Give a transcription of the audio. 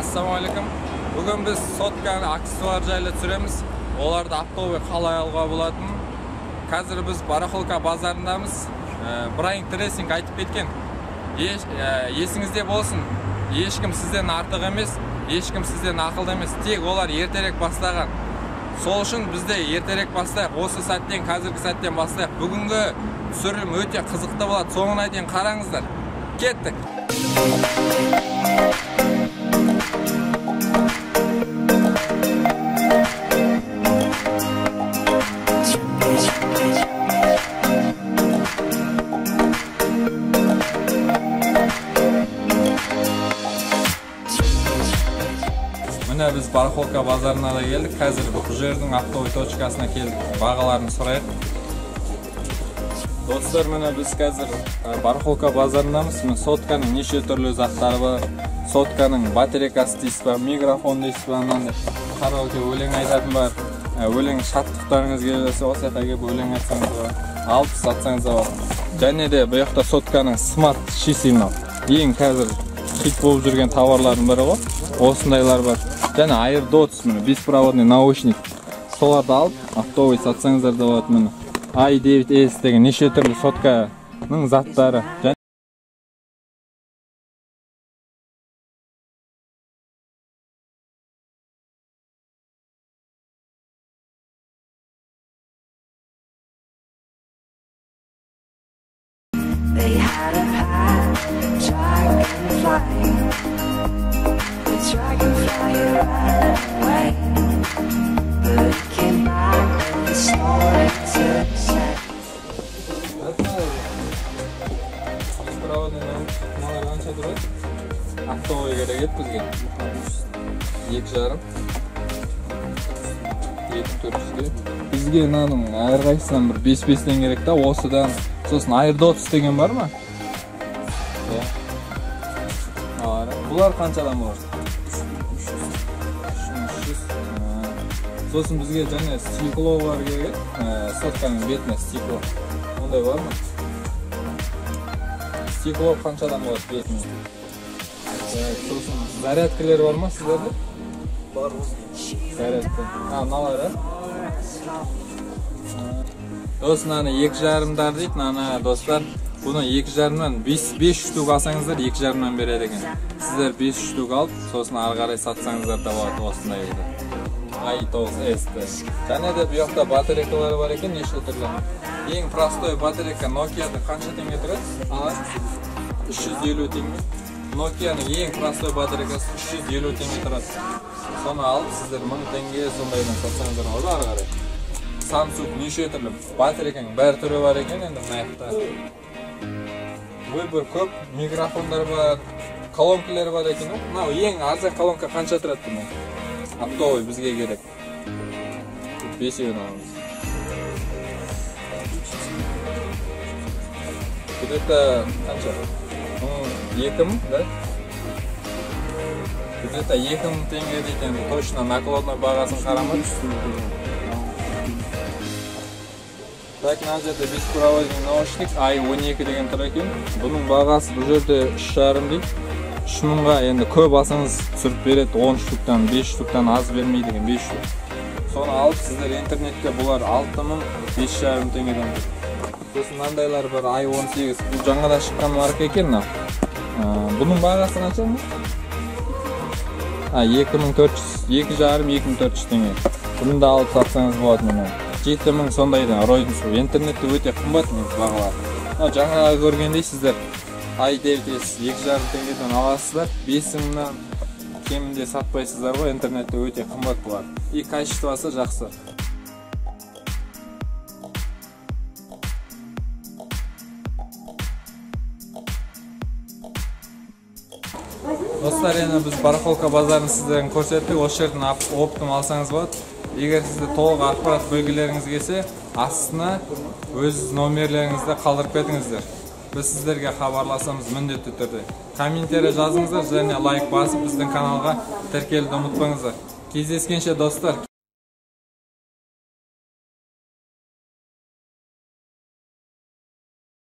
Ассалаумағалейкум. Бүгін біз сотканы аксессуар жайлы түсіреміз. Оларды оптовый қалай алуға болатын. Қазір біз барахолка базарындамыз. Брайан Трейси айтып кеткен. Есіңізде болсын, ешкім сізден артық емес, ешкім сізден ақылды емес. Тек олар ертерек бастаған. Сол үшін бізде ертерек бастайық. Осы сәттен, қазіргі сәттен бастайық. Бүгінгі түсірілім өте қызықты болады. Соңына дейін қараңыздар. Кеттік. Міне біз барахолка базарына да келдік. Қазір бұл жердің оптовый точкасына келдік. Бағаларын сұрайық. Достар, міне біз қазір барахолка базарындамыз. Міне сотканың неше түрлі заттары бар. Сотканың батарейкасы дейсіз ба, микрофон дейсіз ба, мынандай караоке өлең айтатын бар. Өлең шаттықтарыңыз келсе, осы жаққа келіп өлең айтсаңыз болады, алып сатсаңыз да болады. Және де бұл жақта сотканың смарт шиси мынау. Ең қазір хит болып жүрген товарлардың бірі ғой. Осындайлар бар. Және AirDots, міне беспроводный наушник. Соларды алып оптовый сатсаңыздар да болады. Міне i9s деген неше түрлі сотканың заттары. They had a pet dragonfly. The dragonfly ran away, but it came back with a story to say. Беспроводный наушник мыналар қанша тұрады? Оптовый керек еді бізге. 2,5. 2400-ге. Бізге мынаның әрқайсысынан бір 5-5-тен керек та, осыдан. Сосын AirDots деген бар ма? Иә. Бұлар қаншадан болады? 300. Сосын бізге және стекло бар керек. Сотканың бетіне стекло. Ондай бар ма? Стекло қаншадан болады бетіне? Сосын зарядкалар бар ма сіздерде? Бар. Зарядка. Мыналар, ә? Сосын аны 2,5-дар дейді, ана достар. Бұны 2,5-нан 5 штук алсаңыздар 2,5-нан береді екен. Сіздер 5 штук алып, сосын ары қарай сатсаңыздар да болады осындай еді. i9s. Және де бұл жақта батарейкалар бар екен, неше түрлі. Ең простой батарейка Nokia'да қанша теңге тұрады? Алар 350 теңге. Nokia'ның ең простой батарейкасы 350 теңге тұрады. Соны алып сіздер 1000 теңге сондайдан сатсаңыздар болады ары қарай. Samsung неше түрлі батарейканың бәр түрі бар екен енді мына жақта. Выбор көп, микрофондар бар, колонкалар бар екен. Мынау ең арзан колонка қанша тұрады бұның? Оптовый бізге керек. 5-еуін аламыз. Где-то қанша? 2000, да? Где-то 2000 теңге дейді енді, точно накладной бағасын қарамадым. Так, мына жерде беспроводный наушник i12 деген тұр екен. Бұның бағасы бұл жерде 3,5 дейді. 3000-ға енді көп алсаңыз түсіріп береді. 10 штуктан, 5 штуктан аз бермейді екен, 5 штук. Соны алып сіздер интернетке бұлар 6000, 5,5 теңгеден тұр. Сосын мынандайлар бар i18. Бұл жаңадан шыққан марка екен мынау. Бұның бағасы қанша? 2400, 2,5, 2400 теңге. Бұны да алып сатсаңыз болады мына. 7000 сондайдан розницу. Интернетте өте қымбат негізі бағалар. Жаңа көргендей сіздер i9s 2,5 теңгеден аласыздар, 5000-нан кемінде сатпайсыздар ғой, интернетте өте қымбат бұлар. И качествосы жақсы. Достар, енді біз барахолка базарын сіздерге көрсеттік. Осы жерден оптом алсаңыз болады. Егер сізде толық ақпарат білгілеріңіз келсе, астына өз номерлеріңізді қалдырып кетіңіздер. Біз сіздерге хабарласамыз міндетті түрде. Комментарий жазыңыздар және лайк басып біздің каналға тіркелуді ұмытпаңыздар. Кездескенше достар.